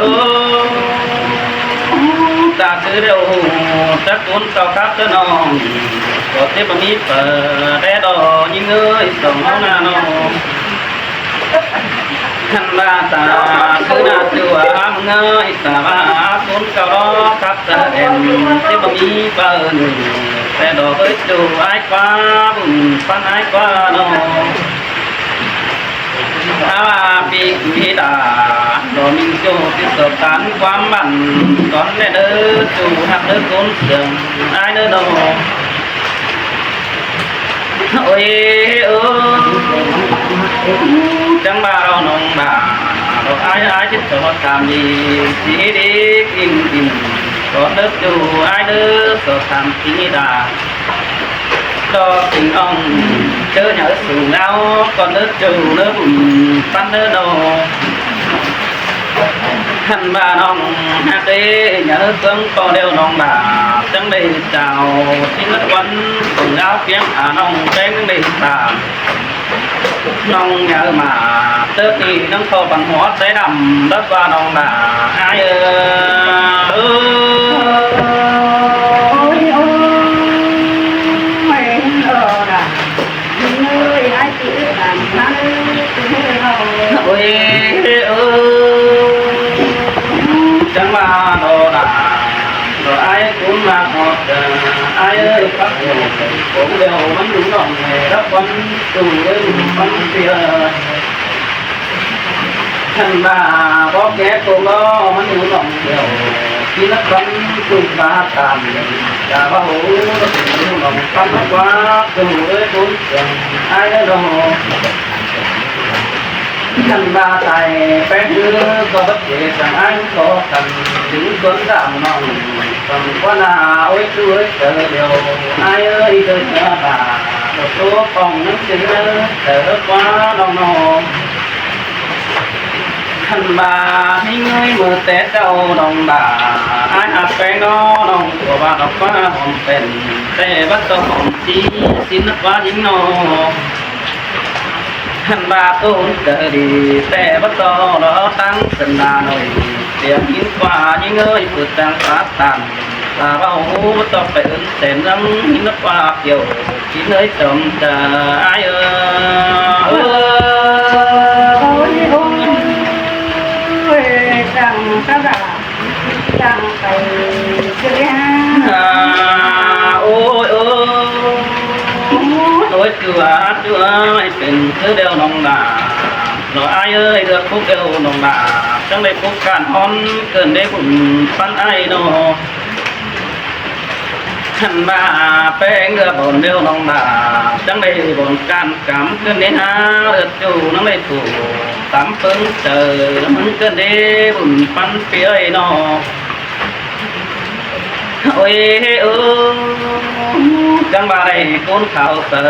ໂອ້ ຕາຄືແລ້ວ ຈັກຄົນເຈົ້າຄັກເດີນ້ອງ ກໍເຈັບບໍ່ມີປາແດ່ດອກຍິງເອີຍ ສອງເຮົານານ້ອງ ຄັນວ່າຕາຄືໜ້າຕົວຫາມຶງເອີຍ ຕາວ່າຄົນເກົ່າດອກຄັກຕາແດງ ເຈັບບໍ່ມີປາເອີຍ ແຕ່ດອກເອີຍ ຈູອ້າຍກວ່າບຸນປັນອ້າຍກວ່ານ້ອງ ຖ້າວ່າປີກມີດາ ດອກມິງໂຈຕິດຕໍ່ກັນຄວາມໝັ້ນ ຕອນແລກເດີ ຈູຮັກເດີຄົນເຊື່ອງອ້າຍເດີນ້ອງ. ໂອ້ຍ ເອີ ຈັ່ງວ່າເຮົານ້ອງດາ ເຮົາອ້າຍ ອ້າຍຊິສອບຖາມດີ ຊິດີກິນກິນ ສອບເດີຈູອ້າຍເດີ ສອບຖາມຊິດາ ດອກສິງອ່ອງ ເຈີຫຍັງສູງແລ້ວ ກ່ອນເດີຈູເດີບຸນປັນເດີດອກ ຄັນວ່ານ້ອງຮັກເດ ຫຍັງເຄິ່ງພໍແລ້ວນ້ອງດາ ຈັ່ງໄດ້ເຈົ້າ ຊິນະວັນ ເບິ່ງລາວພຽງອານ້ອງແປ້ງໄດ້ຕາມ ນ້ອງຍາມາເຕີບນີ້ ນ້ອງຂໍບັງຫົວໃຈດຳ ລັດວ່ານ້ອງດາ ອ້າຍເອີຍ ໂອ້ຍ ໂອ້ຍ ໂອ້ຍ ດາ ເອີຍ ອ້າຍ ໂອ້ຍ ເອີ ຈັ່ງວ່າດອກດາ ດອກອ້າຍຄຸນມາຮອດເດີ ອ້າຍເອີຍ ປັກໂຍ ຜົມດຽວມັນຢູ່ນ້ອງແມ່ ລັບວັນ ຕູເອີຍ ມັນເສຍ ຄັນວ່າບໍ່ແກ້ໂຕລໍ ມັນຢູ່ໜອງດຽວ ທີ່ນະຄອນສຸດາຕາມ ຢ່າວ່າໂຫ ຢູ່ໜອງຄອນກວ່າ ໂຕເອີຍ ບຸນເຊື່ອງອ້າຍເດີນ້ອງ ຄັນວ່າຕາຍແປງເອີ ກໍບໍ່ເສຍຈັ່ງອ້າຍຂໍກັນ ເຖິງສວນດາມນ້ອງ ຄອນກວ່າໜ້າ ໂອ້ຍ ໂຕເອີຍ ເຈີດຽວ ອ້າຍເອີຍ ເດີເດີບາ ໂຕປອງໜັງສືເດີ ເດີກວ່ານ້ອງໆ ຄັນວ່າມີເງີຍມືແຕ່ເຈົ້ານ້ອງດາ ອ້າຍອາດແປງນ້ອງ ກໍວ່າດອກຟ້າຫອມເປັນ ແຕ່ວ່າຕ້ອງຫອມຈີຊິນກວ່າຍິງນ້ອງ ຄັນວ່າໂຕເກີດດີ ແຕ່ວ່າຕ້ອງລໍຕັ້ງສັນດາໜ້ອຍ ສຽງຍິງກວ່າຍິງເອີຍ ເປີດຈັ່ງປາດຕັນ ຖ້າເວົ້າຮູ້ບໍ່ຕ້ອງໄປເອີ້ນແສນ ຍັງຍິງກວ່າປ່ຽວ ທີ່ເລີຍຈອມຈາອ້າຍເອີຍ ໂອ້ຍ ໂອ້ຍ ຈັ່ງກະລະ ຈັ່ງໄປເສຍ ໂອ້ຍ ໂອ້ຍ ໂອ້ຍ ເກືອ ເກືອ ໃຫ້ເປັນຄືແລ້ວນ້ອງຫຼ້າ ນ້ອງອ້າຍເອີຍ ເລືອກຄຸກແລ້ວນ້ອງຫຼ້າ ຈັ່ງໄດ້ພົບການຮ້ອນ ເກີນໄດ້ບຸນປັນອ້າຍນ້ອງ ຄັນວ່າແປງເຮືອບ່ອນດຽວນ້ອງດາ ຈັ່ງໄດ້ບ່ອນການກຳ ເກີນໄດ້ຫາເລືອດຢູ່ ນຳໄດ້ຜູ້ຕຳເປິງເຈີ ນຳເງິນເກີນໄດ້ບຸນປັນເປີຍນ້ອງ ໂອ້ຍ ເອີ ຈັ່ງວ່າໄດ້ໂກນຂາວເສີ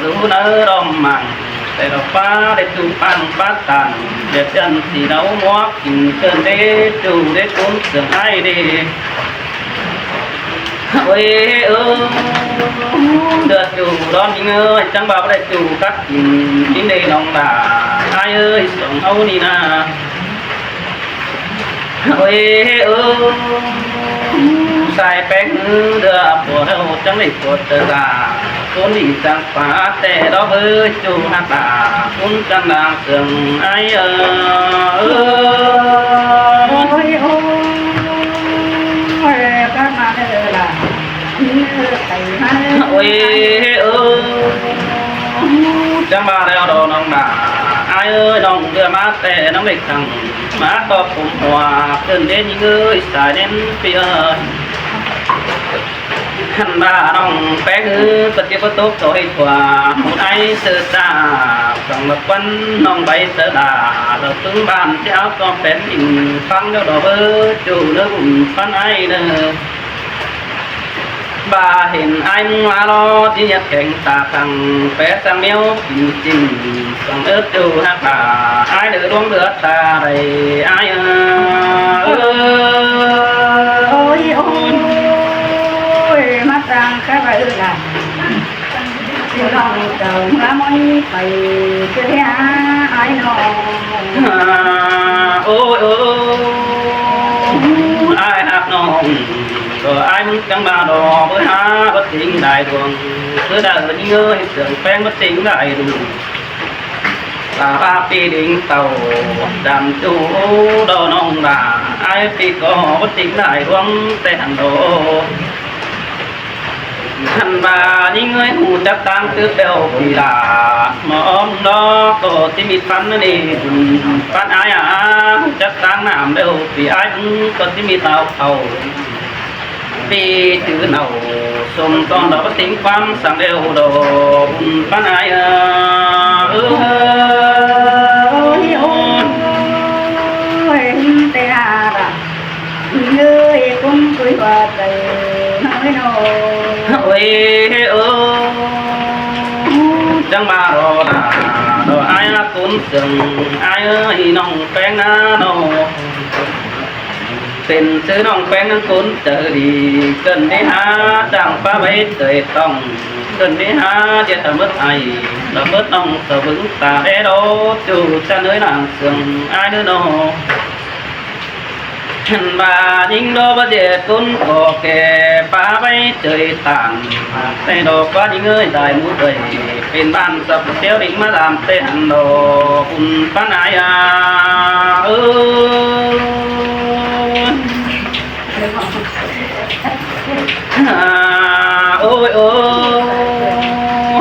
ຢູ່ເນີດອມມັງ ແຕ່ດອກຟ້າໄດ້ຈູປັງປາດຕັນ ແບບຈັນສີເນົາໝວກກິນເກີນໄດ້ຈູໄດ້ໂກນເສືອງອ້າຍເດ. ໂອ້ຍເອີຍ ເດືອດຢູ່ຮ້ອນຍິງເອີຍ ຈັ່ງວ່າບໍ່ໄດ້ຢູ່ກັບກິນ ກິນເດ້ນ້ອງຫຼ້າ ອ້າຍເອີຍ ສອງເຮົານີ້ນາ. ໂອ້ຍເອີຍ ສາຍແປ້ງເດືອດ ຜົວເຮົາຈັ່ງໄດ້ຜົວເຈີຫຼ້າ ຄົນດີຈັ່ງ ປາແຕ່ດອກເບີຍ ຈູຮັກຕາ ຄຸນຈັນດາເຊິ່ງ ອ້າຍເອີຍ. ໂອ້ຍ ໂອ້ຍ ກັບມາເດີຫຼ້າ ໄປມາເດີ. ໂອ້ຍເອີຍ ຈັ່ງມາແລ້ວດອກນ້ອງນາ ອ້າຍເອີຍ ນ້ອງເດືອມາແຕ່ນ້ຳເລັກທັງ ມາຕອບຜົມຫົວ ເອີ້ນເດ້ຍິງເອີຍ ສາຍເນັ້ນປີເອີຍ. ຫັ້ນວ່ານ້ອງແປ້ງເອີຍ ປະຕິປະຕົກໂຕໃຫ້ກວ່າ ໝູ່ອ້າຍເຊີຊາ ສອງລະຄວັນນ້ອງໃບເຊີລາ ລະປຶງບ້ານທີ່ເອົາຕ້ອງແປນດິນ ຟັງແລ້ວດອກເບີຍ ຈູເດີບຸນພັນອ້າຍເດີ. ບາເຫັນອ້າຍມຶງມາລໍ ຈິຍັດແຂງຕາຄັງ ແປສັງແມວກິນຈິ້ນ ສັງເອີດຢູ່ຮັກຕາ ອ້າຍເດີດວງເດືອດຕາໃດ ອ້າຍເອີຍ. ໂອ້ຍ ໂອ້ຍ ມາຕັ້ງກະໄວ້ລະ ຊິລອງເຈົ້າເມືອມອຍໄປ ເທື່ອແທ້ອ້າຍນ້ອງ. ໂອ້ຍ ໂອ້ຍ ອ້າຍຮັກນ້ອງ ກໍອ້າຍມຶງຈັ່ງມາດອກ ເບີຍຫາບໍ່ຕິງໄດ້ດວງ ຄືໄດ້ຍິງເອີຍ ເຊື່ອງແປ້ງບໍ່ຕິງໄດ້ດູ ລາບາປີດິງເຕົ້າ ດຳຈູດອກນ້ອງຫຼ້າ ອ້າຍປີກໍບໍ່ຕິງໄດ້ດວງ ແຕ່ຫັ້ນດອກ. ຫັ້ນວ່າຍິງເອີຍ ຮູ້ຈັກຕັ້ງຕຶກແລ້ວປີຫຼ້າ ມາອ້ອມດອກກໍຊິມີພັນນີ້ ພັນອ້າຍອາ ຮູ້ຈັກຕັ້ງນ້ຳແລ້ວປີອ້າຍ ກໍຊິມີຕາວເຂົ້າ ປີຈື່ເນົ່າ ສົມຕອນດອກບໍ່ຕິງຄວາມສັງແລ້ວດອກ ພັນອ້າຍເອີຍ. ໂອ້ຍ ໂອ້ຍ ແຕ່ອາລະ ເອີຍ ຄົນຄຸຍວ່າໃຈເຮົາເນາະ ໂອ້ຍເອີຍ ຈັ່ງມາລໍລາ ລໍອ້າຍລະຄົນເຊິ່ງ ອ້າຍເອີຍ ນ້ອງແປ້ງນາເນາະ ເປັນຊື່ນ້ອງແປ້ງນັ້ນຄົນໃຈດີ ເກີນໄດ້ຫາຈ້າງປາໄວ້ເຄີຍຕ້ອງ ເກີນໄດ້ຫາຈຽດຕະເມີດໄອ ລະເມີດນ້ອງສະເບິ່ງຕາແດ່ດອກ ຈູຈັນເອີຍນາງເຊິ່ງ ອ້າຍເດີເນາະ. ຫັ້ນວ່າຍິງດອກບໍ່ເຈັດຄົນກໍແກ່ ປາໄວ້ເຈີຕານ ແຕ່ດອກວ່າຍິງເອີຍ ໄດ້ໝູ່ເອີຍ ເປັນບ້ານສັບເຊວລິງມາດາມແຕ່ຫັ້ນດອກ ບຸນປານອາຍອາເອີຍ. ໂອ້ຍ ໂອ້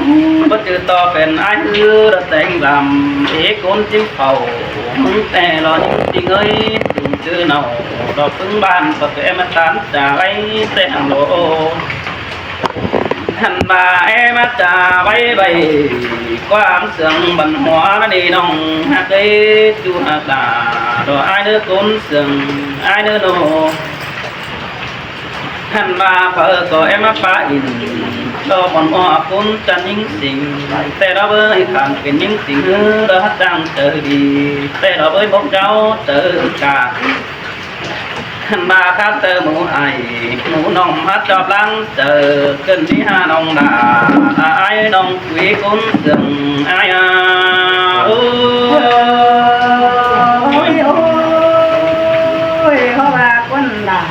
ຍ ບໍ່ຈື່ຕໍ່ເປັນອ້າຍຄືລະແຕງດຳ ເອກົນຈິ້ມເຂົ້າ ມຶງແຕ່ລອຍຍິງເອີຍ ຈຶ່ງຈື່ເນົ່າ ດອກປຶ້ງບ້ານ ກໍແຕ່ມາຕາມຈາໄວ້ແຕ່ຫັ້ນໂລ ຫັ້ນວ່າແອມາຈາໄວ້ໄວ້ ຄວາມເຊື່ອງບັນຫົວນະນີ້ນ້ອງຮັກເອີຍ ຈູຮັກຫຼ້າ ດອກອ້າຍເດີຄົນເຊື່ອງ ອ້າຍເດີໂນ. ຫັ້ນວ່າເຂົາກໍແອມມາປາອິນ ດອກໝອນໝໍປຸນຈັນຍິງສິງ ແຕ່ດອກເອີຍ ຄັນເປັນຍິງສິງເຮີ ດອກຮັກຈັ່ງເຈີດີ ແຕ່ດອກເອີຍ ພວກເຈົ້າເຈີກາ ຫັ້ນວ່າຄັກເຕີໝູ່ອ້າຍ ໝູ່ນ້ອງຮັກຈອບຫຼັງເຈີ ເກີນທີ່ຫານ້ອງດາ ອ້າຍນ້ອງຄຸຍຄົນເຊິ່ງ ອ້າຍອາ ໂອ້ຍ ໂອ້ຍ ເພາະວ່າຄົນລາວ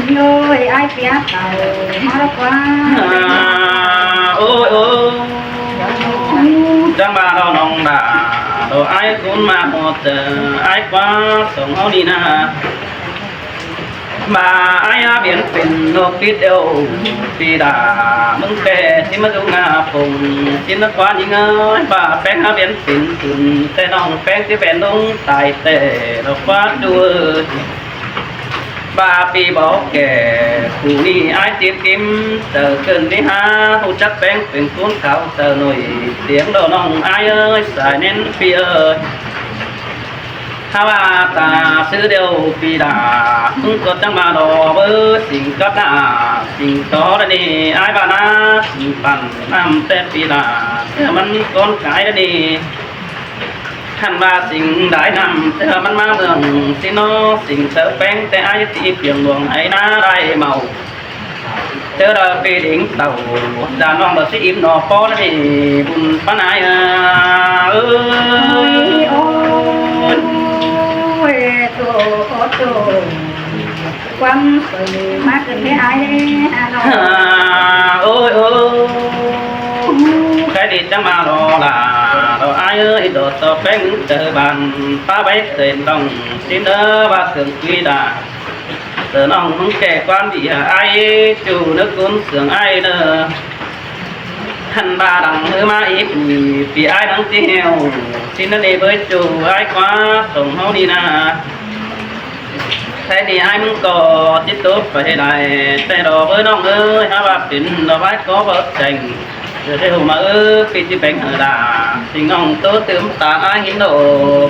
ໂອ້ຍ ອ້າຍເປຍເຂົາມາລະກວ່າ ໂອ້ຍ ໂອ້ຍ ຈັ່ງວ່າເນາະນ້ອງດາ ດອກອ້າຍຄຸນມາຮອດເຈີ ອ້າຍກວ່າສອງເຮົານີ້ນາ ມາອ້າຍອາບຽນເປັນໂລກປິດເອວປີດາ ມຶງແຕ່ຊິມາດຸງາພົງ ຊິນະຄວານຍິງເອີຍ ວ່າແປ້ງອາບຽນເປັນທຶນ ແຕ່ນ້ອງແປ້ງຊິແບນລົງຕາຍແຕ່ດອກຄວານດູເອີຍ. ບາປີບໍ່ແກ່ ຜູ້ນີ້ອ້າຍຕິດກິມ ເຈີເກີນນີ້ຫາ ຮູ້ຈັກແປ້ງເປັນຄູນຂາວເຈີໜ້ອຍ ສຽງດອກນ້ອງອ້າຍເອີຍ ສາຍເນັ້ນປີເອີຍ ຫາວ່າຕາຊື່ດຽວປີດາ ມຶງກໍຈັ່ງມາດອກເບີຍ ສິງກັບນາ ສິງຕໍ່ລະນີ ອ້າຍວ່ານາ ສິງປັ່ນນ້ຳແຕ່ປີດາ ເທື່ອມັນກ່ອນກາຍລະນີ. ຄັນວ່າສິງໄດ້ນຳເທື່ອມັນມາເມືອງຊິໂນ ສິງເຕີແປ້ງແຕ່ອ້າຍຕີປຽງຫຼວງໄຫນາໄດ້ເມົາ ເດີລະເປດິງເຕົ້າ ດານ້ອງລະຊິອີ່ມໜໍ່ ພໍລະນີ້ບຸນປານອາຍເອີຍ. ໂອ້ຍ ໂອ້ຍ ໂຕ ໂຕ ຄວາມເປີມາຂຶ້ນເດ້ອາຍເດ້ນ້ອງ. ໂອ້ຍ ໂອ້ຍ ໃຜດີຈັ່ງມາລໍລາ ລໍອາຍເອີຍ ດອກສອກແປ້ງເຈີບານ ປາໄວ້ເຊີນນ້ອງ ຊິນເດີວ່າເຄື່ອງຄຸຍດາ ເຈີນ້ອງມຶງແກ່ຄວາມດີອາຍ ຈູນະກຸນເຊື່ອງອາຍເດີ ຫັນບາດັງເຮີມາອີກ ປີອາຍດັງຊິແຫ້ວ ຊິນນະເດເບີຍຈູອາຍກວ່າ ສອງເຮົານີ້ນາ ໃຊ້ໜີ້ອາຍມຶງກໍຕິດຕົກໄປໃຫ້ໄດ້ ແຕ່ດອກເອີຍນ້ອງເອີຍ ຫາວ່າເປັນດອກໄມ້ກໍບໍ່ແຈ້ງ ເດີເດວມາເອີຍ ປີຊິແບ່ງເຮີດາ ສິ່ງນ້ອງໂຕຕື່ມຕາອາຍເຫັນດອ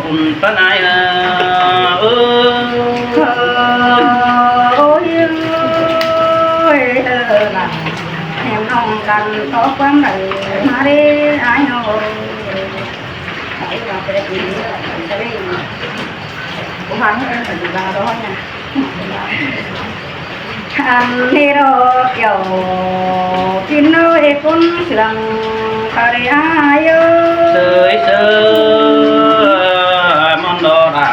ກ ບຸນປານອາຍເອີຍ. ໂອ້ຍ ໂອ້ຍ ເອີ ນະ ແຮມນ້ອງກັນ ຂໍຄວາມໄດ້ມາເດ້ອາຍນ້ອງ. ອັນນີ້ດອກແກ້ວ ກິນເອີຍ ຄົນເຊື່ອງກະໄດ້ອາຍເອີຍ ເຊີຍ ເຊີຍ ມອນດອລາ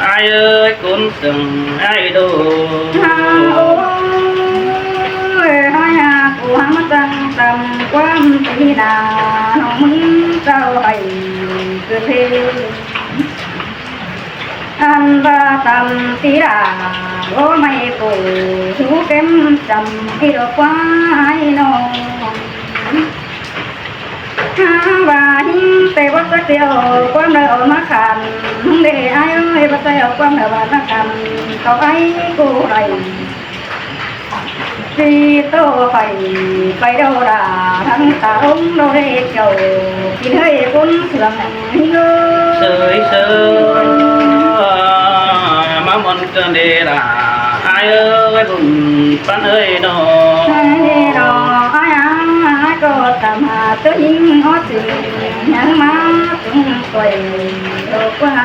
ອາຍເອີຍ ຄົນເຊື່ອງອາຍໂດ ໂອ້ຍ ອາຍຫາກຫວັງມາຕັ້ງຕຳ ຄວາມຕີໜ້າ ນ້ອງມຶງເຈົ້າໃຫ້ເກີດເພ ອັນວ່າຕຳຕີລາ ບໍ່ໄມ່ໂກ ຫູເຕັມຈຳ ອີດອກຄວາຍນ້ອງ ຫາວ່າຫິງແຕ່ບໍ່ຈັກດຽວ ຄວາມເລີອອກມາຂັນ ເດ້ອາຍເອີຍ ບໍ່ໃສ່ເອົາຄວາມເລີບາດມາຂັນ ເຂົ້າໄອໂກໄລ ຊິໂຕໄປ ໄປໂດລາ ທັງຕາລົງໂດເດເຈົ້າ ກິນເຮີຍຄົນເຊື່ອງເຮີ ເຊີຍ ເຊີຍ ມາມ່ອນເກີນເດລາ ອາຍເອີຍ ບຸນປັນເອີຍນ້ອງ ເອີຍນ້ອງ ອາຍ ອາຍກໍຕາມຫາຕົວຍິງ ຮອດເຖິງຍັງມາເຖິງຂ້ອຍ ດອກວ່າ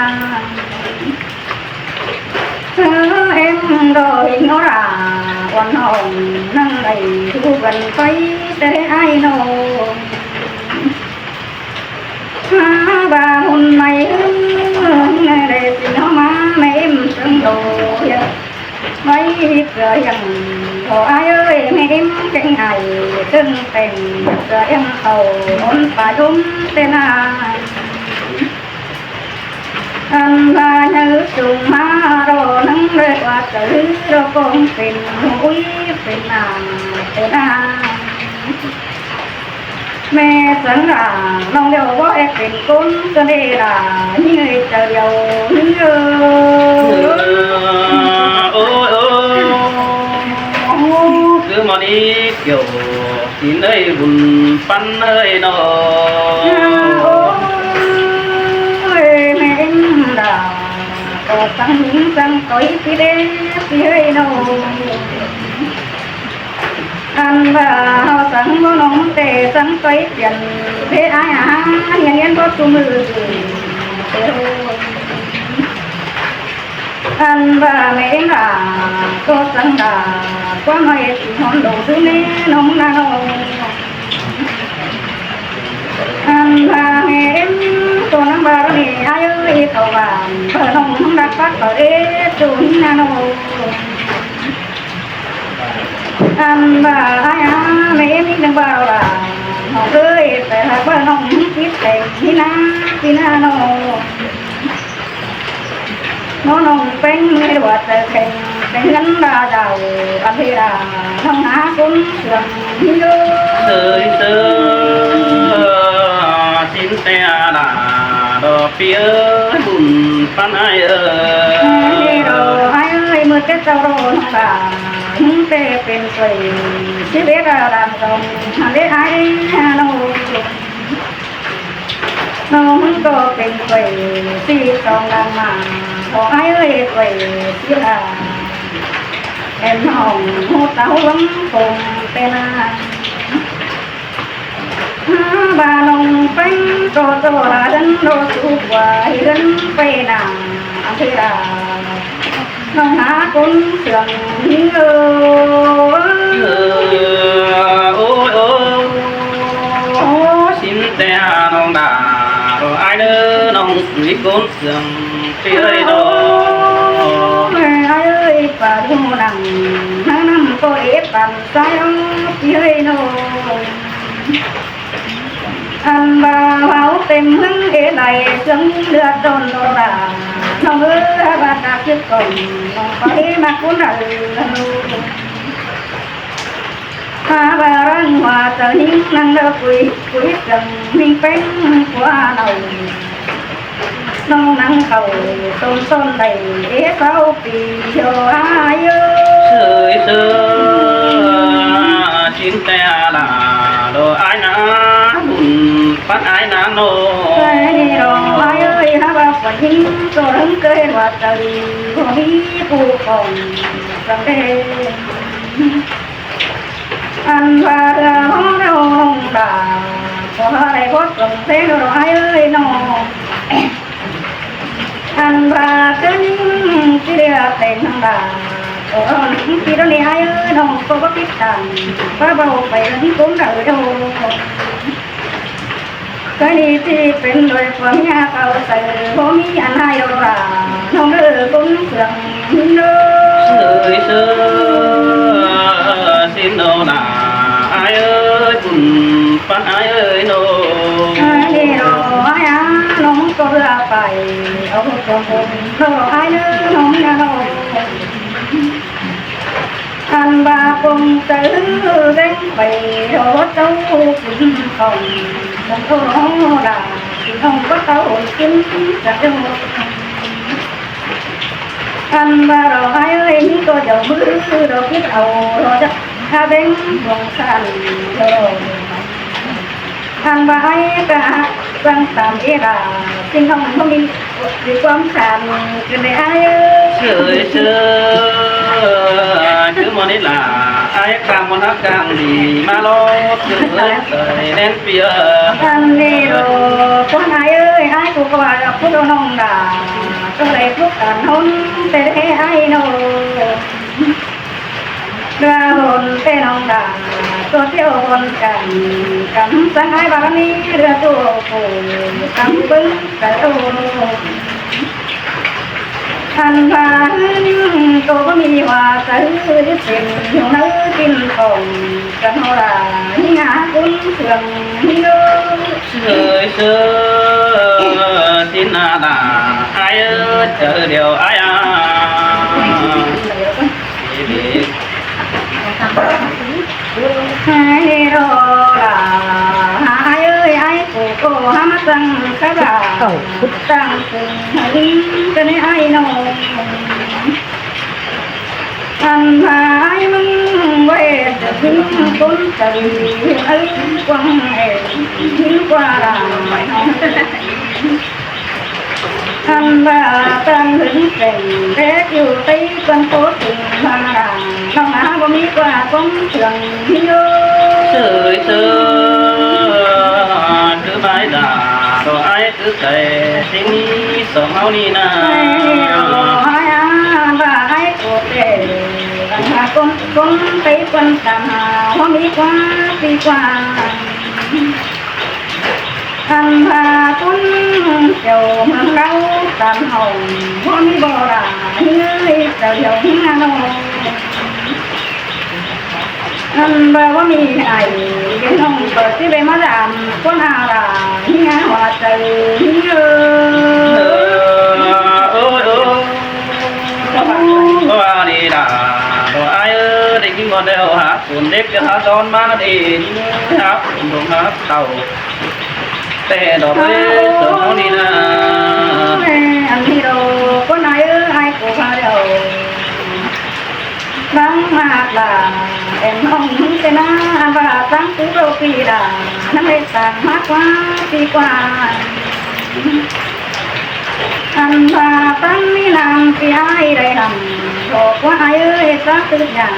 ເອີ ເອັມ ດອກເຫັນໂນລາ ອ່ອນຫ້ອງນັ່ງໄດ້ ທຸກັນໄປແຕ່ອ້າຍນ້ອງ ຫາວ່າຮຸ່ນໃໝ່ ເອີ ໄດ້ຊິເອົາມາ ແມ່ເອັມເຊິ່ງໂດ ໄວ້ເພື່ອລ້ຽງພໍ່ອ້າຍເອີຍ ແມ່ເອັມແກງອ້າຍ ເຊິ່ງແຕ່ງເພື່ອລ້ຽງເຂົ້າ ຫົນປາຍົມແຕ່ນາ ອັນວ່າຍາລຶກຈຸງມາລໍນັ່ງເລີຍວ່າຈະລືລໍກອງເປັນຫຸຍເປັນນາເປັນນາ ແມ່ສັງລານ້ອງດຽວບໍ່ແອກເປັນຄົນກະເດລາ ຍິງເອີຍເຈົ້າດຽວຍິງເອີຍ ໂອ້ຍ ໂອ້ຍ ຄືມານີ້ກ່ຽວ ຊິເອີຍບຸນປັນເອີຍນ້ອງ ໂອ້ຍ ແມ່ເອັມດາ ກໍສັງຍິງສັງຕ່ອຍຊິເດຊິເອີຍນ້ອງ ອັນວ່າເຮົາສັງບໍ່ນ້ອງແຕ່ສັງຕ່ອຍປ່ຽນເດອ້າຍອາຫານ ຮຽນຮຽນບໍ່ຊຸມື້ ອັນວ່າແມ່ເອັມລາກໍສັງດາ ຄວາມເຮົາເຮັດຊິຮອນໂດຄືແມ່ນ້ອງນານ້ອງ ອັນວ່າແມ່ເອັມກໍນຳບາລະເມອ້າຍເອີຍ ເຂົ້າບ້ານເພິ່ນນ້ອງຮັກປັກເຂົາເດຊູນນານ້ອງ ອັນວ່າອ້າຍອາແມ່ເອັມອີກໜຶ່ງບ່າວລາ ນ້ອງເອີຍ ໄປຫາເພິ່ນນ້ອງຕິດແຕ່ງທີ່ນາທີ່ນານ້ອງ ນ້ອງແປ້ງເຮັດວ່າໃຈແຂງ ແຕ່ເຮືອນລາດາວ ອັນເວລານ້ອງຫາຄົນເຊື່ອງຢູ່ ເຊີຍເຊີຍ ຊິນແຕ່ອາລາ ດອກປີເອີຍ ບຸນປັນອ້າຍເອີຍ ເອີ ອ້າຍເອີຍ ມື້ແຕ່ເຊົ້າໂລນ້ອງຫຼາ ແຕ່ເປັນໄປ ຊີວິດອາລາມດອງ ຫັ້ນເດ້ອ້າຍເດ້ນ້ອງ ນ້ອງມັນກໍເປັນໄປ ຊີວິດສອງນາງມາ ຂໍອ້າຍເອີຍໄປ ຊີລາ ແມ່ນຫ້ອງຫົວຕາຫວງຄົງແຕ່ນາ ຫາວ່ານ້ອງແປ້ງກໍໂຕລາເດີນໂລສູ່ກວ່າເດີນໄປໜ້າເວລາ ນ້ອງຫາຄົນເຊື່ອງເອີຍ ເອີ ໂອ້ຍ ໂອ້ ໂອ້ ຊິນແຕ່ຫານ້ອງດາ ໂອ້ ອ້າຍເດີ ນ້ອງມີຄົນເຊື່ອງເອີຍ ໂອ້ ອ້າຍເອີຍ ປາດູໜັງ ນາງນຳກໍເອບປັນໃສ ເອີຍ ໂອ້ ອັນວ່າເວົ້າເຕັມເຮືອນເອໄລ ເຄື່ອງເລືອດດອນໂນລາ ນ້ອງເອີຍ ວ່າຕາຄິດກ່ອນ ນ້ອງໄປມັກຄົນໃດ ຫາວ່າລັງວ່າຈະຍິງ ນັ່ງເລີກຄຸຍ ຄຸຍເຄື່ອງຍິງເປັນກວ່າເຮົາ ນ້ອງນັ່ງເຂົ້າຕົ້ນ ຕົ້ນໄດ້ເອເຊົາປີ ໂຍອາຍເອີຍ ເຊີຍ ເຊີຍ ຊິນແຕ່ອາລາ ໂດອາຍນາ ບຸນປັນອາຍນາໂນ ເອີຍ ໂດອາຍເອີຍ ຫາວ່າຜູ້ຍິງໂຕເຖິງເກີດວ່າເຈົ້າດີ ບໍ່ມີຜູ້ຄອງສຳເລັດ ອັນວ່າເຮືອຂອງເຮົານ້ອງດາ ບໍ່ໄດ້ບົດສົມເພງ ໂດອາຍເອີຍ ນ້ອງ ອັນວ່າຄືຍິງທີ່ເຫຼືອແຕ່ງໜ້າ ໂອ້ ທີ່ດຽວນີ້ອ້າຍເອີຍ ນ້ອງກໍບໍ່ຄິດທັນ ວ່າເວົ້າໄປເຖິງຄົນໃດດອກ ກະນີ້ທີ່ເປັນໂດຍຜົວເມຍເຂົາໃສ່ ບໍ່ມີອັນໃດດອກວ່າ ນ້ອງເດີ ຄົນເຊື່ອງເດີ ເຊີຍ ເຊີຍ ຊິນໂນນາ ອ້າຍເອີຍ ບຸນປັນອ້າຍເອີຍໂນ ອ້າຍເອີຍໂນ ອ້າຍອາ ນ້ອງກໍເຫຼືອໄປ ເອົາຄວາມບຸນໂນ ອ້າຍເດີ ນ້ອງນາໂນ ອັນວ່າຄົງເຕີແບ່ງໄປ ໂດເຈົ້າຂຶ້ນຂອງ ຂອງໂຕລາ ທີ່ນ້ອງກໍເຕົ້າຂຶ້ນຈາກໂດ ອັນວ່າເຮົາໃຫ້ເອີຍ ມີຕົວດຽວມື ເຮົາຄິດເອົາ ເຮົາຈະຫາແບ່ງຂອງສັນ ເຮົາ ອັນວ່າໃຫ້ກະຟັງຕາມເອລາ ຊິນ້ອງບໍ່ມີ ມີຄວາມສັນ ຄືໃນອ້າຍເອີຍ ເຊີຍ ເຊີຍ ຄືໝໍນີ້ລະ ອ້າຍກາງບໍ່ຮັກກາງດີ ມາໂລດ ຄືເອີຍ ໃສ່ແໜ້ນ ເປີຍ ອັນນີ້ໂລ ຄົນອ້າຍເອີຍ ອ້າຍກູກໍວ່າດອກ ຜູ້ນ້ອງດາ ກໍໄດ້ພົບກັນຫົນແຕ່ອ້າຍໂນ ເຮືອຫົນແຕ່ນ້ອງດາ ຕົວທ່ຽວຫົນກັນ ກຳສັງອ້າຍບາລະມີ ເຮືອຕົວໂກ ກຳປຶງກະໂຕ ຄັນວ່າເງິນກໍບໍ່ມີວ່າຈະຊື້ເປັນຢູ່ໃນກິນຂອງກັນເຮົາລະ ມີຫາຄຸນເຊື່ອງມີເດີ ເຊີຍເຊີຍ ຊິນອາດາ ອ້າຍເອີຍ ເຈີດຽວອ້າຍອາ ອ້າຍເອີຍ ອ້າຍກູກໍຫາມາຈັ່ງຄະບາ ຕັ້ງເຊິ່ງໃຫ້ອີກກັນໃນອ້າຍນ້ອງ ຄັນວ່າອ້າຍມຶງບໍ່ເຮັດ ຈະມີຄົນໃຈເອີກວ້າງແອ ຍິ່ງກວ່າຫຼາຍ ຄັນວ່າຕັ້ງເຖິງແຕ່ງແດກຢູ່ໃຕ້ ເພິ່ນໂຕເຖິງວ່າ ນ້ອງອາບໍ່ມີກວ່າກົງເຄື່ອງໂຍ ເຊີຍເຊີຍ ຄືບາຍດາ ດອກອ້າຍຄືໃສ ສິ່ງນີ້ສອງເຮົານີ້ນາ ອ້າຍອາວ່າອ້າຍໂກແຕ່ ຄັນວ່າກົງ ກົງໄປເພິ່ນຕາມຫາ ບໍ່ມີກວ່າ ດີກວ່າ ຄັນວ່າຄົນເຈົ້າເມືອງລາວຕາມເຮົາ ບໍ່ມີບໍ່ລາ ເຮີ້ຍ ເຈົ້າດຽວເຮືອນ້ອງ ຄັນວ່າບໍ່ມີອ້າຍ ເປັນນ້ອງກໍຊິໄດ້ມາດາມ ຄົນອາລາ ເຮືອຫົວໃຈ ເຮີ້ຍ ເອີຍ ເອີຍ ເອີຍ ວ່ານີ້ລະ ດອກອ້າຍເອີຍ ໄດ້ກິນໝົດແລ້ວ ຫາ ຄົນເດັກຈະຫາສອນມານັ້ນເອງ ຫາຄົນດົງຫາເຕົ້າ ແຕ່ດອກເອີຍ ສອງເຮົານີ້ນາ ອັນນີ້ດອກ ຄົນອ້າຍເອີຍ ອ້າຍໂກພາດຽວ ບາງມາກລາ ແອນຫ້ອງມີແຕ່ນາ ອັນວ່າຕັ້ງຄືໂລປີລາ ນຳເຮັດສ້າງມາກວ່າປີກວ່າ ອັນວ່າປັນມີນາມທີ່ອ້າຍໄດ້ນຳ ບອກວ່າອ້າຍເອີຍ ສາທຸຍາ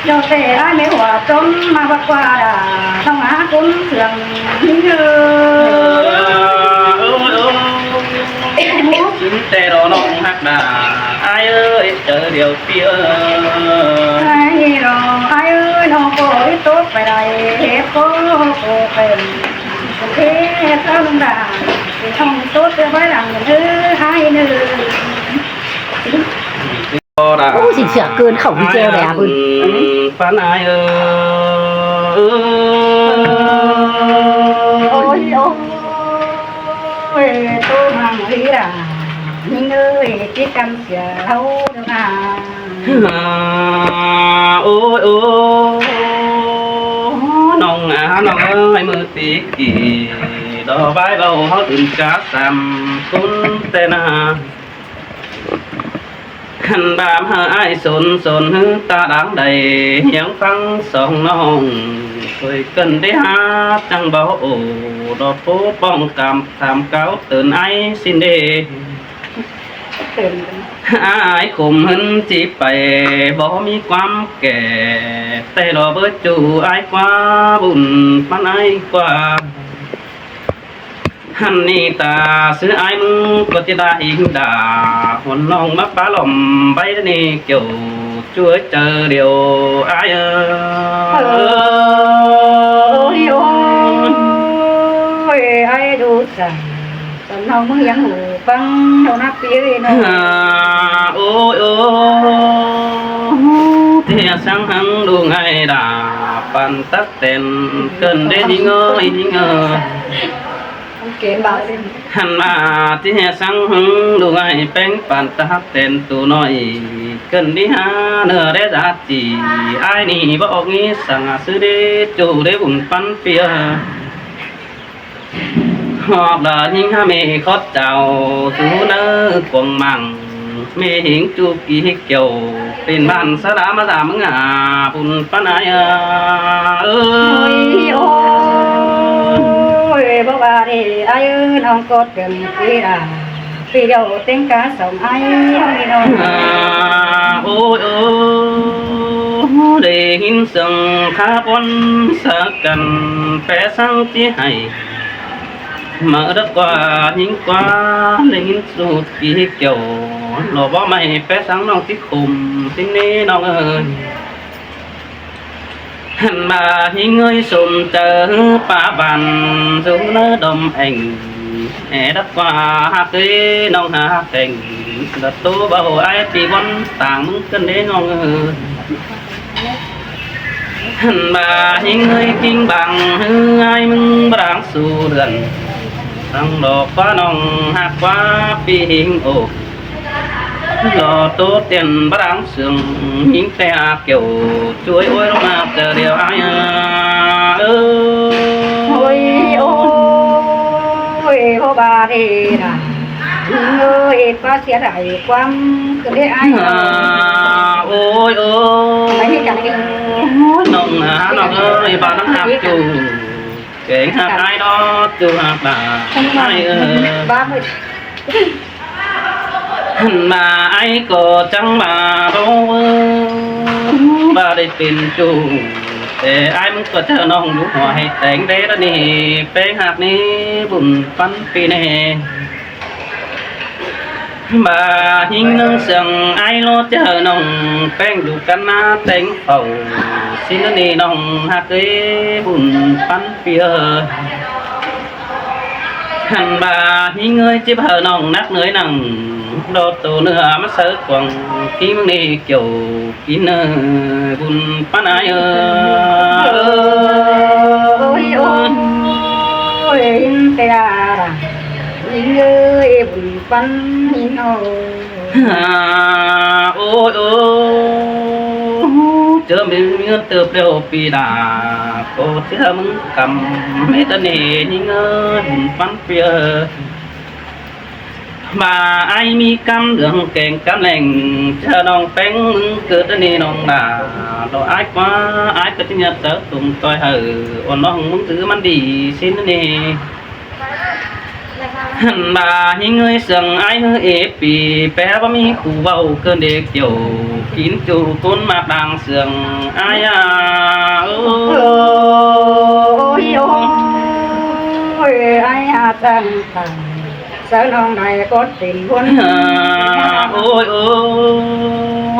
ເຈົ້າແຕ່ອ້າຍແມ່ຫົວຈົນມາບັກກວ່າດາ ຕ້ອງຫາຄົນເຄື່ອງເດີ ເອີ ເອີ ເອີ ກິນແຕ່ດອກນ້ອງຮັກດາ ອ້າຍເອີ ດຽວເປີຍ ໃຫ້ນ້ອງອ້າຍເອີຍ ນ້ອງກໍຕົກໄປໄດ້ ເຮັດກໍບໍ່ເປັນ ເປັນເທດເອົາລົງດາ ເປັນຫ້ອງຕົກໄປຫຼັງເດີອ້າຍເດີ. ໂອ້ ຊິເຊື່ອເກີນເຂົ້າວິແຈວແລ້ວເພິ່ນ ປານອ້າຍເອີຍ ໂອ້ຍ ໂອ້ຍ ໂຕມັງລີລາ ຍິງເອີຍ ຕິດກັນເສຍເຮົາເດີນາ. ໂອ້ຍ ໂອ້ ນ້ອງອາ ນ້ອງເອີຍ ມື້ຕິກີດອກບາຍເວົ້າ ເຮົາຕື່ນກະສາມຄົນແຕ່ນາ ຫັ້ນບາມຫາອ້າຍສົນ ສົນຫືຕາດາງໃດ ຮຽງຟັງສອງນ້ອງ ຊ່ວຍກັນເດ້ຫາ ຈັ່ງເວົ້າໂອ້ ດອກໂພປ້ອງກຳ ຖາມກ່າວເຕືອນອ້າຍສິນເດ ອ້າຍຄົມເພິ່ນຊິໄປ ບໍ່ມີຄວາມແກ່ ແຕ່ດອກເບີຈູອ້າຍກວ່າ ບຸນປານອ້າຍກວ່າ. ຫັ້ນນີ້ຕາຊື່ອ້າຍມຶງກໍຈະໄດ້ດາ ຫົວນ້ອງມາປາຫຼອມໃບນີ້ ກ່ຽວຊ່ວຍເຈີດຽວອ້າຍເອີຍ ໂອ້ຍ ໂອ້ຍ ອ້າຍດູສັງ ສຳເນົາເມືອງຫູຟັງເທົ່ານັກປີເອີຍເນາະ ໂອ້ຍ ໂອ້ຍ ເທສັງຫັງດູໄງດາ ປັນຕັກແຕນເກີນເດຍິງເອີຍ ຍິງເອີຍ. ຫັ້ນມາທີ່ແຮສັງຫຶງ ລູກອ້າຍແປ້ງປານຕາຮັກແຕ່ນໂຕນ້ອຍ ເກີນດີຫາເນື້ອແລດາຕີ ອ້າຍນີ້ບໍ່ອອກນີ້ສັງ ອາຊື່ເດໂຈເດບຸນປັນເປຍ ຮອບລະຍິງຫາເມຂອດເຈົ້າ ສູ່ເນີກວງມັງ ເມຫິງຈູກີເກຽວ ເປັນບ້ານສະດາມາດາມງາ ບຸນປານອາຍເອີຍ ໂອ້ຍ ບໍ່ວ່າເດ ອາຍເອີຍ ນ້ອງກໍເປັນປີດາ ປີດຽວແຕ່ງກາສອງອາຍ ນ້ອງ ໂອ້ຍ ໂອ້ຍ ໄດ້ຍິນສຽງຂາບອນສາກັນ ແປສັງຊິໃຫ້ ມາດັກກວ່າຍິງກວ່າ ໄດ້ຍິນສູດ ປີເກຽວ ລອບໍ່ໄໝ້ແປສັງນ້ອງຕິຄົມ ຕິເນນ້ອງເອີຍ ຫັ້ນມາຫິງເອີຍສົມເຈີປາບານ ສູເນີດອມແອງ ແອດັກກວ່າຮັກເອີຍ ນ້ອງຮັກແອງ ລະໂຕເບົາອາຍຕີບອນຕ່າງມຶງກັນເດນ້ອງເອີຍ. ຫັ້ນມາຫິງເອີຍກິງບັງ ຫືອອາຍມຶງບາງສູ່ເດືອນ ທັງດອກກວ່ານ້ອງຮັກກວ່າປີຫິງໂອ ລໍໂຕຕຽນບາງເຊື່ອງ ຫິງແຕ່ອາກຽວ ຊ່ວຍໂອຍລົງມາເຈີດຽວອາຍເອີຍ ໂອ້ຍ ໂອ້ຍ ບໍ່ບາດເດນາ ຍິງເອີຍ ປາເສຍດາຍຄວາມຄືເດອາຍ ໂອ້ຍ ໂອ້ຍ ນ້ອງນາ ນ້ອງເອີຍ ບາດນ້ອງຮັກຈູ ແກງຮັກອ້າຍດອກ ຈູຮັກບາດ ອ້າຍເອີຍ ບາດເອີຍ ຫັ້ນມາອ້າຍກໍຈັ່ງມາບອກວ່າ ບໍ່ໄດ້ເປັນຈູ ແຕ່ອ້າຍມຶງກໍເຈີນ້ອງຢູ່ ຂໍໃຫ້ແຕງເດລະນີ້ ແປ້ງຮັກນີ້ບຸນປັນປີແນ່ ບາດຫິງໜຶ່ງເຊື່ອງ ອ້າຍລໍເຈີນ້ອງ ແປ້ງຢູ່ກັນມາແຕງເຝົ້າ ຊິນະນີ້ນ້ອງຮັກເອີຍ ບຸນປັນປີເອີຍ ຫັ້ນບາດຫິງເອີຍ ຈິບເຮີນ້ອງນັກເໜືອຍໜັງ ດອກໂຕເນື້ອມາເສີກວາງ ທີ່ມຶງນີ້ກ່ຽວກິນເນີ ບຸນປານອາຍເອີຍ ໂອ້ຍ ໂອ້ຍ ອິນເຕອາລາ ຍິງເອີຍ ບຸນປັນຫິງເອີຍ ໂອ້ຍ ໂອ້ຍ ເຈີມີເງິນເຕີບແລ້ວປີດາ ກໍເຈີມຶງກຳເມດຕະເນ ຍິງເອີຍ ບຸນປັນເປີຍ ມາອ້າຍມີກຳເລື່ອງແກງກຳແຫຼງ ເຈີນ້ອງແປ້ງມຶງເກີດຕະເນນ້ອງດາ ດອກອ້າຍກວ່າ ອ້າຍກໍຈະຍາດເຈີຕຸງຕ່ອຍເຮີ ໂອນ້ອງມຶງຖືມັນດີຊິນະເນ ຫັ້ນບາຫິງເອີຍເຊື່ອງອ້າຍເຮີເອປີ ແປວ່າມີຄູ່ເວົ້າເກີນເດກຽວ ກິນຈູກຸນມາກດາງເຊື່ອງອ້າຍອາ ເອີ ໂອ້ຍ ໂອ້ຍ ອ້າຍອາຕັງຕັງ ສາວນ້ອງໄດ້ກໍເຕັມບົນ ໂອ້ຍ ໂອ້ຍ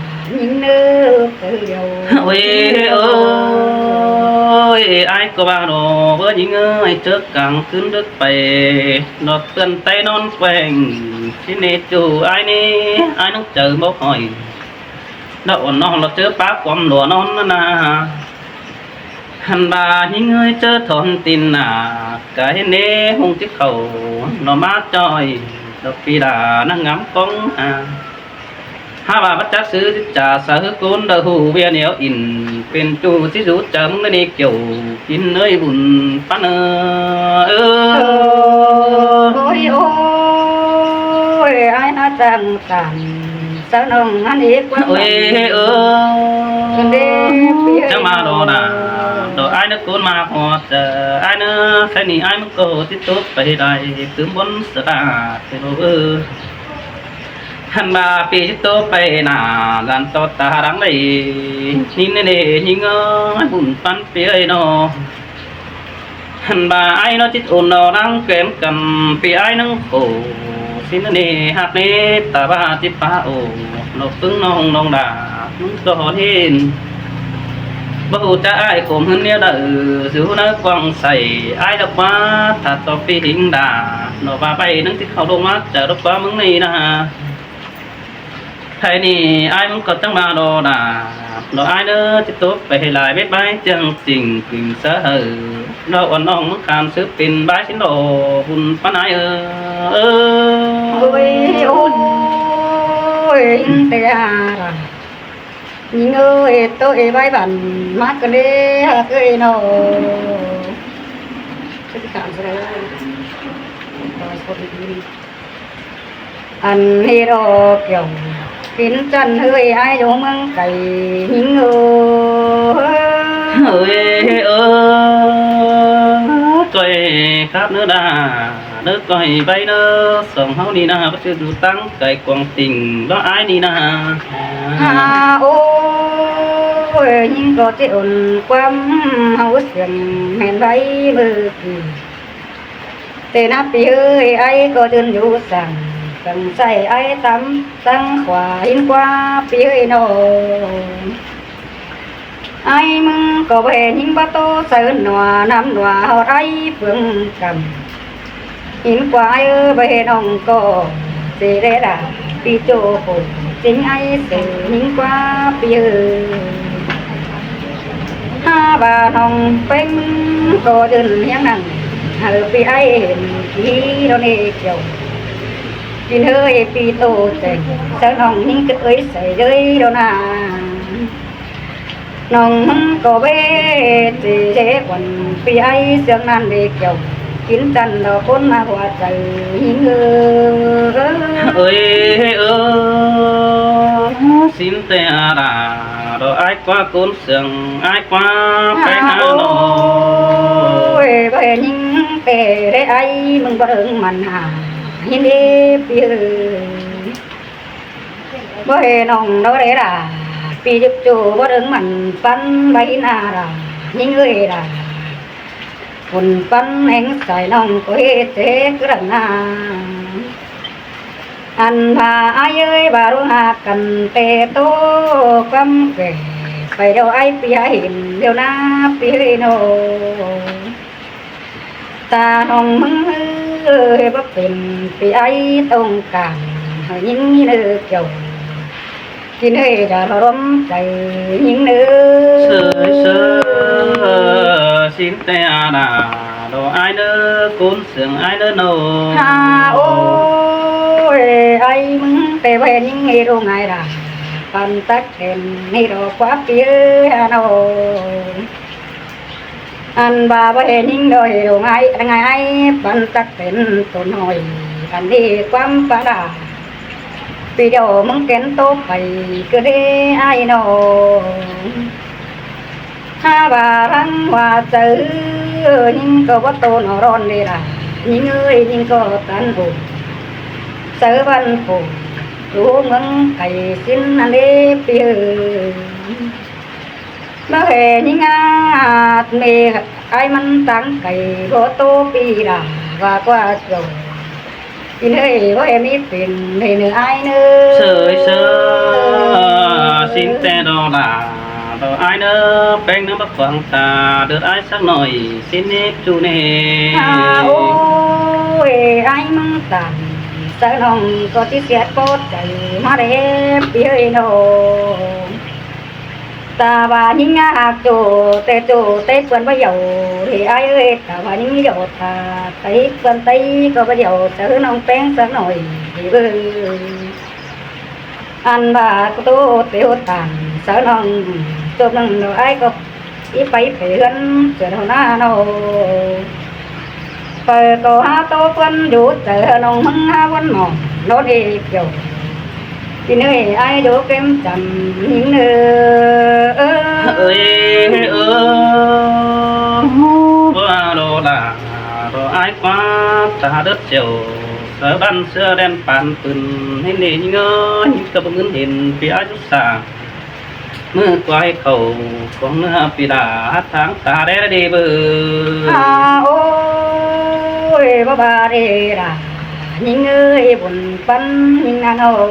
ຍິງເນີບເດີວ. ໂອ້ຍ ໂອ້ຍ ອ້າຍກໍວ່າເນາະ ເອີ ຍິງເອີຍ ເຈີກາງຄືນດຶກໄປ ດອກເປື້ອນໄຕນອນແກວ່ງ ຊິເນຈູອ້າຍເນ ອ້າຍນ້ອງໃຈບໍ່ຫ້ອຍ ດອກອ່ອນນ້ອງ ລະເຈີປາກຄວາມຫຼວນອນນະນາ. ຫັ້ນວ່າຍິງເອີຍ ເຈີຖອນຕີນໜ້າ ກະເຫັນເດຫົງຈິກເຂົ້າ ໜໍ່ມາຈ່ອຍ ດອກປີດານາງງາມກອງຫາ ຫາວ່າບໍ່ຈັກຊື່ຈັກຈາ ສາຄືກູນ ດະຮູ້ວຽນແອວອິນ ເປັນຈູຊິຊູຈາມຶງໃນນີ້ກ່ຽວ ກິນເອີຍບຸນປັນເອີ. ໂອ້ຍ ໂອ້ຍ ອ້າຍນາຈັງສັນ ສາວນ້ອງຫັ້ນອີກວ່າ ໂອ້ຍ ເອີ ຈັ່ງມາດອນາ ດອກອ້າຍນະກູນມາຮອດ ເອີ ອ້າຍນະ ແຄ່ນີ້ອ້າຍມັນກໍຊິຕົກໄປໄດ້ ຕື່ມບົນສະຕາເອີ. ຫັ້ນວ່າປີຊິໂຕໄປໜ້າ ລານຕໍ່ຕາຫຼັງໄດ້ ນີ້ແນ່ໆ ຍິງເອີຍ ບຸນປັນປີເອີຍເນາະ. ຫັ້ນວ່າອ້າຍເນາະ ຈິດອຸ່ນເນາະ ນາງແກມກຳ ປີອ້າຍໜຶ່ງໂຄ ຊິນະເນ ຮັກເນ ຕາວ່າຈິດປາໂອ ນອກປຶງນ້ອງ ນ້ອງດາ ມຶງກໍເຫັນ ບໍ່ຮູ້ຈັກອ້າຍໂຄມເຮືອນແນວໃດ ຊິຮູ້ນະກວ້າງໃສ ອ້າຍດອກວ່າ ຖ້າຕໍ່ປີຫິງດາ ເນາະວ່າໄປໜຶ່ງຊິເຂົ້າລົງມາຈາກດອກວ່າມຶງນີ້ນະ. ໄທນີ້ອ້າຍມັນກໍຈັ່ງມາດອນາ ດອກອ້າຍເດີ ຊິຕົກໄປໃຫ້ຫຼາຍເວັດບາຍຈັ່ງຈິງ ຈຶ່ງສະເຫີ ດອກອ່ອນນ້ອງມັນຄານສືບເປັນບາຍຊິນດອກ ບຸນປານອ້າຍເອີ. ໂອ້ຍ ໂອ້ຍ ອິນແຕ່ອາລະ ຍິງເອີຍ ໂຕເອວາຍບັນ ມາກະເລຮັກເອີຍເນາະ ຄືຊິຂາມສະໄດ ອັນເຮດອອກກ່ຽວ ເປັນຈັນເຮີຍ ອ້າຍຢູ່ເມືອງໄກ ຍິງເອີຍ ເອີຍ ເອີຍ ກ້ອຍຄັບເນີດາ ເດີ ກໍໃຫ້ໄວເດີ ສອງເຮົານີ້ນະ ບໍ່ຖືກຢູ່ຕັ້ງໄກກວາງຕິ່ງ ລະອາຍນີ້ນະ. ຫາ ໂອ້ຍ ຍິງກໍຊິອົນຄວາມເຮົາສຽງແມ່ນໄວເມີກີ້ ແຕ່ນະ ປີເອີຍ ອ້າຍກໍຢືນຢູ່ສັງ ສັງຊ້າຍອ້າຍຕຳສັງຂວາ ຫີນຂວາ ປີເອີຍນ້ອງ. ອ້າຍມຶງກໍບໍ່ເຫັນຍິງບໍ່ໂຕ ໃສ່ໜວານ້ຳໜວາເຮົາໄດ້ເບິ່ງກຳ ຫີນຂວາເອີຍ ບໍ່ເຫັນນ້ອງກໍຊິໄດ້ລາ ປີໂຈໂຄ ຈິງອ້າຍເສີ ຫີນຂວາ ປີເອີຍ. ຫາວ່ານ້ອງແປ້ງມຶງກໍຢືນຮຽງນັ້ນ ໃຫ້ປີອ້າຍເຫັນ ທີ່ໂດເນຈຽວ ກິນເຮີຍ ປີໂຕແຈງ ເສີນ້ອງຍິງເອີຍ ໃສ່ເດີໂດນາ. ນ້ອງມັນກໍເວເຈເຈກວັນ ປີໄອເຊືອງນັ້ນເດກ່ຽວ ກິນຈັນດອກຄົນມາຫົວໃຈຍິງເອີຍ ເອີຍເອີຍ ຊິນແຕ່ອາດາ ດອກອາຍກວ່າໂກນເຊືອງ ອາຍກວ່າໄປຫານ້ອງ ໂອ້ຍ ບໍ່ເຫັນຍິງແຕ່ໄດ້ໄອ ມຶງບໍ່ເຖິງມັນຫາ ຍິນດີປີເອີຍ. ບໍ່ເຫັນນ້ອງດອກເດລາ ປີຈຸກຈູບໍ່ເຖິງມັນປັນໃບໜ້າລາ ຍິງເອີຍລາ ຄົນປັນແຫ່ງສາຍນ້ອງກໍເຮັດເຈກລະນາ ອັນພາອ້າຍເອີຍວ່າຮູ້ຫາກັນແຕ່ໂຕ ຄວາມແກ່ໄປດຽວອ້າຍປີຫາເຫັນດຽວນາ ປີເອີຍນ້ອງ. ຕານ້ອງມຶງເອີຍ ບໍ່ເປັນປີໄອຕ້ອງການ ໃຫ້ຍິງເນີກ່ຽວ ກິນເອີຍຢ່າລະລົມໃຈຍິງເນີ ເຊີຍເຊີຍ ຊິນແຕ່ອານາ ດອກອາຍເນີ ໂກນເຊືອງອາຍເນີນ້ອງ ຫາ ໂອ້ຍ ອາຍມຶງແຕ່ແວ່ຍິງໃຫ້ໂດງອາຍດາ ປັນຕັກແຕ່ນໃຫ້ດອກຄວາມປີເອີຍຫານ້ອງ. ອັນວ່າບໍ່ເຫັນຍິງດອຍໂດງອາຍ ລະງາຍອາຍ ປັນຕັກເປັນຕົນຫອຍ ອັນນີ້ຄວາມປາດາ ປີດຽວມຶງເກັນໂຕໄປ ກະເດອາຍນ້ອງ ຫາວ່າລັງວ່າເຈີ ຍິງກໍບໍ່ໂຕນອນເດລາ ຍິງເອີຍ ຍິງກໍຕັນໂອ ເຈີວັນໂປ ຢູ່ເມືອງໄກສິນ ອັນເດປີເອີຍ. ມາແຫ່ຍິງອາດເມ ອາຍມັນຕ່າງໄກ ບໍ່ໂຕປີດາວ່າກວ່າເຈົ້າ ອີເນຍບໍ່ແຫ່ມີເປັນໃຫ້ເນີອາຍເນີ ເຊີຍເຊີຍ ຊິນແຕ່ດອກຫຼ້າດອກອາຍເນີ ແປ້ງເນີບໍ່ຂວາງຕາ ເດີດອາຍສັກໜ້ອຍ ຊິນເນບຈູເນ ຫາ ໂອ້ຍ ອາຍມັນຕ່າງ ສາວນ້ອງກໍຊິສຽດບໍ່ໃຈ ມາແລບປີເອີຍນ້ອງ. ຕາວ່າຍິງຫາກໂຈ ແຕ່ໂຈແຕ່ເພື່ອນບໍ່ເຍົາ ເດອາຍເອີຍ ຕາວ່າຍິງເຍົາ ຕາໄຕເພື່ອນໄຕກໍບໍ່ເຍົາ ສາວນ້ອງແປ້ງສາວນ້ອຍເດີ ອັນວ່າໂຕເຕວຕານ ສາວນ້ອງ ຈົບໜຶ່ງດອກອາຍກໍ ອີໄປເຮືອນເສືອເທົ່າໜ້າເນາະ ເປີກໍຫາໂຕເພິ່ນຢູ່ ເຈີນ້ອງມັນຫາວັນໜອງ ໂນເດກຽວ ອີເນຍອາຍຢູ່ເກັມຈຳຍິງເນີ ເອີຍເອີ ວ່າໂລລາ ໂລອາຍຄວາມຕາເດີດຈຽວ ເສືອບ້ານເສືອແດນປານປືນ ໃຫ້ເນຍິງເອີຍ ຍິງກໍບໍ່ເງິນເຫັນ ປີອາຍຸສາ ມື້ກວາຍເຂົ້າຂອງເນື້ອປີດາ ທາງຕາແດເດເບີ ຫາ ໂອ້ຍ ບໍ່ບາເດດາ ຍິງເອີຍ ບຸນປັນຍິງນານ້ອງ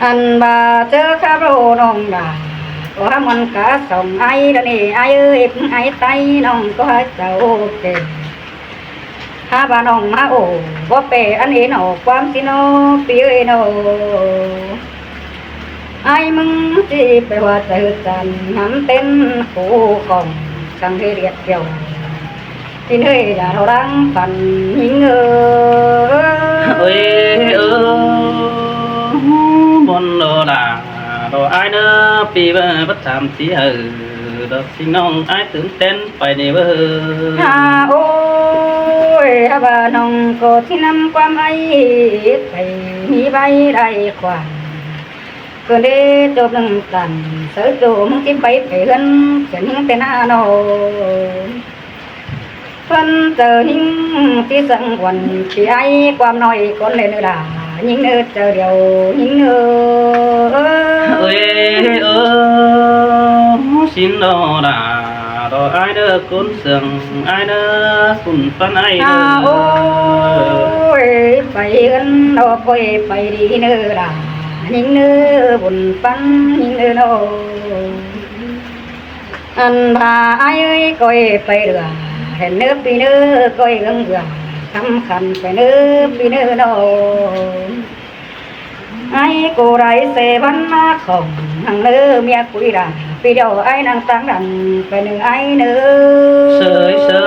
ອັນວ່າເຈີຄາໂບນ້ອງດາ ກໍຫາມັນກະສອງໄອລະເນ ອາຍເອີຍ ອາຍໄຕນ້ອງກໍຫາເຈົ້າເປັນ ຫາວ່ານ້ອງມາໂອ ບໍ່ແປອັນເອນອກຄວາມຊິໂນ ປີເອີຍໂນ ອາຍມຶງຊິໄປວ່າໃຈຈັນ ນຳເຕັນຄູ່ຂອງສັງເດລຽດກ່ຽວ ກິນເອີຍຢ່າເຮົາລັງປັນຍິງເອີຍ ເອີຍເອີ ບົນໂລດາ ດອກອາຍເນີ ປີເບີປະຈຳທີ່ເອີ ດອກສິງນ້ອງອາຍຕື່ນເຕັ້ນ ໄປນີ້ເວີ ຫາ ໂອ້ຍ ຫາວ່ານ້ອງກໍຊິນຳຄວາມໄອໄປມີໃບໄດ້ຂວັນ ເກີນເດຈົບໜຶ່ງຕັນ ເສີໂຈ ມຶງຊິໄປໄປເຮືອນ ຈະຍິງແຕ່ໜ້ານ້ອງ ເພິ່ນເຈົ້າຍິງທີ່ສັງວັນ ຂີ້ອາຍຄວາມນ້ອຍຄົນເດີນາ ຍິງເດີເຈົ້າດຽວຍິງເດີ. ເອີຍເອີ ຊິນດອດາ ດອກອາຍເດີ ຄົນເຊື່ອງອາຍເດີ ບຸນປັນອາຍເດີ. ໂອ້ຍ ໄປເຮືອນດອກ ຂ້ອຍໄປດີເດີລາ ຍິງເດີ ບຸນປັນຍິງເດີເນາະ. ອັນວ່າອາຍເອີຍ ຂ້ອຍໄປເດີ ເຫັນເດີ ປີເດີ ຂ້ອຍເອື້ອງເອື້ອ ສຳຄັນໄປເດີ ປີເດີເນາະ. ອາຍກູໄດ້ເສວັນມາຂອງ ຫັ້ນເດີ ເມຍກຸຍດາ ປີດຽວອາຍນັ່ງຕາງດັນ ໄປເດີອາຍເດີ. ເຊີຍເຊີ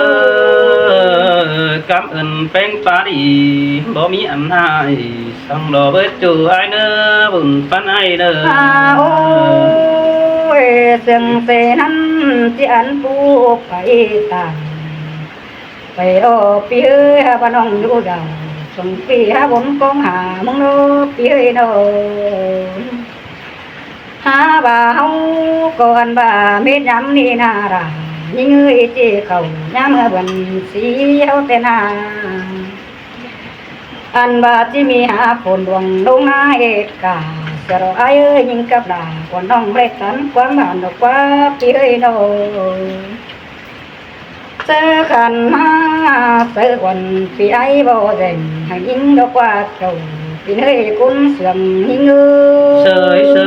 ຍ ກຳເອີ້ນແປງປາດີ ບໍ່ມີອັນຫາຍ ສັງລໍເບີດຈູອາຍເດີ ບຸນປັນອາຍເດີ. ອາ ໂອ້ຍ ເຊິ່ງເສນັ້ນ ທີ່ອັນປູໄປຕາມ ໄປລໍປີເອີຍ ຫາວ່ານ້ອງຢູ່ດາວ ສົ່ງປີຫາບົນກອງຫາມຶງໂລປີເອີຍໂນ. ຫາວ່າເຮົາກໍອັນວ່າເມັດຍາມນີ້ນາລາ ຍິງເອີຍ ທີ່ເຂົ້າຍາມເມື່ອເດືອນສີ່ເຮົາແຕ່ນາ ອັນວ່າທີ່ມີຫາຝົນດວງລົງມາເອດກາ ສະດອກອາຍເອີຍ ຍິງກັບລາ ກ່ອນນ້ອງບໍ່ໄດ້ຕັນຄວາມບ້ານດອກວ່າປີເອີຍໂນ. ເຈີຂັນມາເຈີກ່ອນ ປີອາຍບໍ່ແຈ້ງໃຫ້ຍິງດອກວ່າເຈົ້າ ປີເອີຍ ຄົນເຊື່ອງຍິງເອີຍ. ເຊີຍເຊີ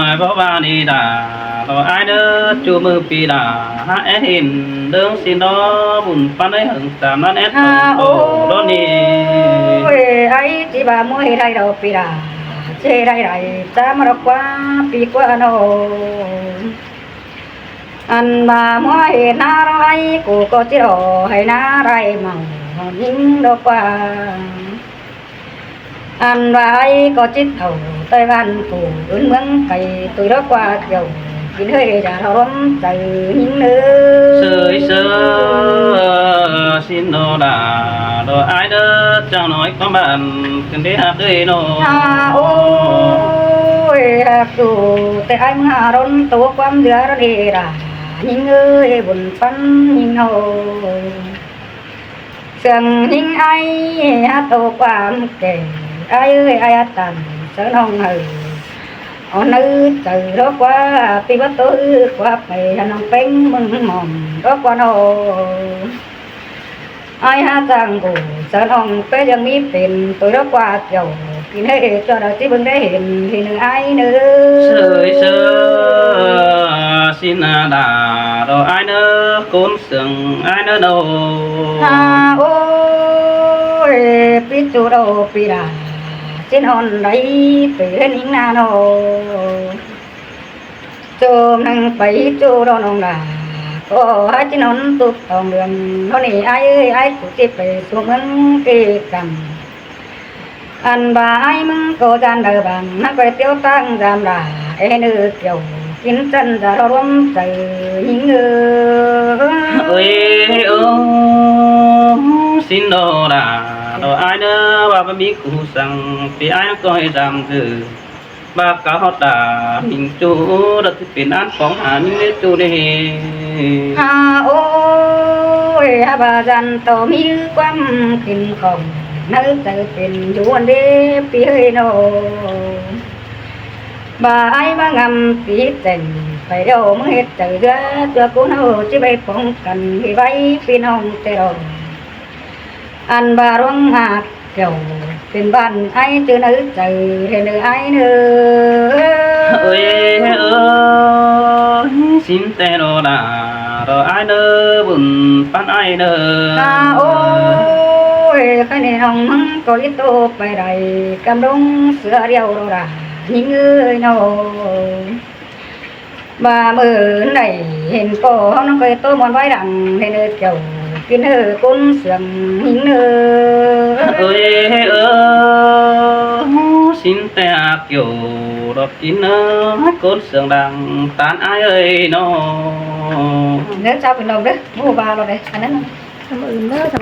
ຍ ບໍ່ວ່ານີ້ດາ ດອກອາຍເດີ ຈູມືປີດາ ຫາແອດເຫັນເດີ ຊິນອບຸນປັນໄດ້ເຫິງ ສາມນັ້ນແອດ ໂອ້ ໂດນນີ້ ໂອ້ຍ ອາຍຊິວ່າມວຍໄດ້ດອກປີດາ ຊິໄດ້ໄດ້ຕາມມາດອກວ່າປີກວ່າໂນ. ອັນວ່າມວຍເຮັດນາລາຍ ກູກໍຊິລໍໃຫ້ນາລາຍເມົາ ຍິງດອກວ່າ ອັນວ່າອາຍກໍຈິດເອົາໄຕ້ຫວັນ ກູອື່ນເມືອງໄກ ຕຸ້ຍດອກວ່າກ່ຽວ ກິນເຮີຍ ຢ່າລອມໃຈຍິງເດີ. ເຊີຍເຊີຍ ຊິນໂນດາ ດອກອາຍເດີ ຈັກໜ້ອຍຄວາມບ້ານ ຂຶ້ນໄປຮັກເອີຍໂນ. ອາ ໂອ້ຍ ຮັກຢູ່ແຕ່ອາຍ ເມື່ອດົນໂຕຄວາມເດືອດຮ້ອນເດດາ ຍິງເອີຍ ບຸນປັນຍິງໂນ. ເຊື່ອງຍິງອາຍ ຫາໂຕຄວາມແກ່ ອາຍເອີຍ ອາຍອາຕັນ ເຊີນຫ້ອງເຮີ ເອົາໃນໃຈດອກວ່າ ປີວ່າໂຕຄືກວ່າໄປ ຫານ້ອງເປັງເມືອງໝອນດອກວ່າໂນ. ອາຍຫາຈ້າງກູ ເຊີນຫ້ອງເປັງຍັງມີເປັນ ໂຕດອກວ່າກ່ຽວ ກິນເຮີຍ ຈອດເອົາຈິເບິ່ງໄດ້ເຫັນ ທີ່ເນີອາຍເນີ. ເຊີຍເຊີຍ ຊິນອາດາ ດອກອາຍເນີ ຄົນ ເຊື່ອງອາຍເນີໂນ. ອາ ໂອ້ຍ ປີຈູໂດປີດາ ຊິນອນໄດ ເປັນຫຍັງນາໂນ ໂຈມໜຶ່ງໄປຈູໂດນ້ອງດາ ກໍໃຫ້ຊິນອນຕຸກຕອງເດືອນ ເທົ່ານີ້ອາຍເອີຍ ອາຍກູຊິໄປສູ່ເມືອງເກກັງ. ອັນວ່າອ້າຍມຶງກໍຢ້ານເດີບາງ ນັກໄປທ່ຽວຕ່າງຍາມລາ ແອເນີກ່ຽວ ກິນຈັນຈາລວມໃຈຍິງເອີ. ໂອ້ຍ ໂອ້ ຊິນໂດດາ ໂດອາຍເນີ ວ່າບໍ່ມີຄູສັ່ງ ປີອາຍນັ້ນກໍໃຫ້ຈຳເດີ ບາກກາຮອດຕາ ມິງຈູ ດອກທີ່ເປັນອັນຂອງຫາມິງເນຈູເດ. ຫາ ໂອ້ຍ ຫາບາຈັນໂຕມີຄວາມຂຶ້ນຂອງ ໃນໃຈເປັນຢູ່ອັນເດ ປີເອີຍໂນ. ບາອ້າຍມາງຳປີແຕ່ງ ໄປດຽວມຶງເຮັດໃຈເຫຼືອ ຕົວກູເຮົາຊິໄປປ້ອງກັນ ໃຫ້ໄວ ພີ່ນ້ອງແຕ່ດອກ. ອັນວ່າລວງຫາກແກ້ວ ເປັນບ້ານອ້າຍຈື່ໃນໃຈເດີ ເດີອ້າຍເດີ. ໂອ້ຍ ເອີຍ ຊິນແຕ່ໂດດາ ດອກອາຍເດີ ບຸນປັນອ້າຍເດີ. ອາ ໂອ້ຍ ໃຜໃນນ້ອງມຶງກໍອີໂຕໄປໄດ້ ກຳລົງເສືອດຽວໂດດາ ຍິງເອີຍໂນ. ບາມື້ໃດເຫັນພໍ່ເຮົາ ນ້ອງເຄີຍໂຕມ່ວນໄວ້ດັງ ໃນເນີແກ້ວ ກິນເຮີ ຄົນເຊື່ອງຍິງເນີ. ເອີຍ ເອີ ຊິນແຕ່ອາກໂຍ ດອກກິນເຮີ ຄົນເຊື່ອງດັງ ຕານອາຍເອີຍໂນ. ເດີເຈົ້າພີ່ນ້ອງເດີ ບໍ່ວ່າລະເດ ອັນນັ້ນນະ ມື້ອື່ນເດີ.